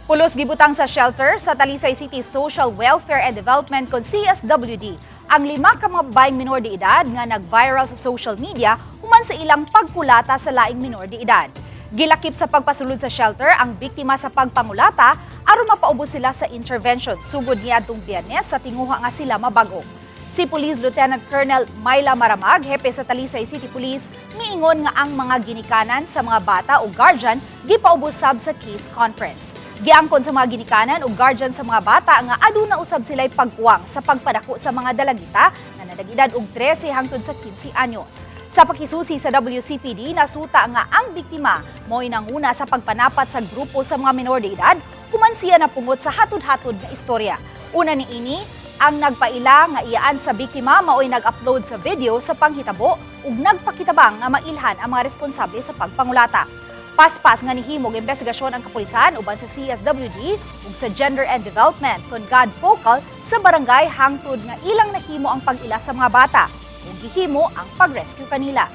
Pulos gibutang sa shelter sa Talisay City Social Welfare and Development kon CSWD ang lima ka mga babaeng minor de edad nga nag-viral sa social media human sa ilang pagkulata sa laing minor de edad. Gilakip sa pagpasulod sa shelter ang biktima sa pagpangulata aron mapaubos sila sa intervention sugod niadtong Biyernes sa tinguha nga sila mabago. Si Police Lieutenant Colonel Myla Maramag, hepe sa Talisay City Police, miingon nga ang mga ginikanan sa mga bata o guardian gipaubos sab sa case conference. Giangkon sa mga ginikanan o guardian sa mga bata nga aduna usab sila'y pagkuwang sa pagpadako sa mga dalagita nga nadag-edad og 13 hangtod sa 15 anyos. Sa pakisusi sa WCPD, nasuta nga ang biktima mo'y nanguna sa pagpanapat sa grupo sa mga minor de edad human siya napungot sa hatod-hatod nga istorya. Una ni ini, ang nagpaila nga iyaan sa biktima mao'y nag-upload sa video sa panghitabo ug nagpakitabang nga mailhan ang mga responsable sa pagpangulata. Paspas nga nihimog investigasyon ang kapulisan uban sa CSWD ug sa Gender and Development kon GAD Focal sa barangay hangtod nga ilang nahimo ang pag-ila sa mga bata ug gihimo ang pag-rescue kanila.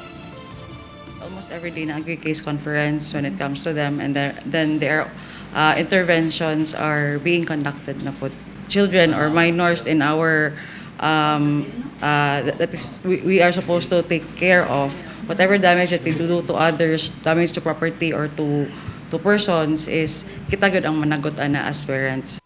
Almost every day na case conference when it comes to them, and then their interventions are being conducted na po. Children or minors in our that is we are supposed to take care of, whatever damage that they do to others, damage to property or to persons, is kita gud ang managot ana as parents.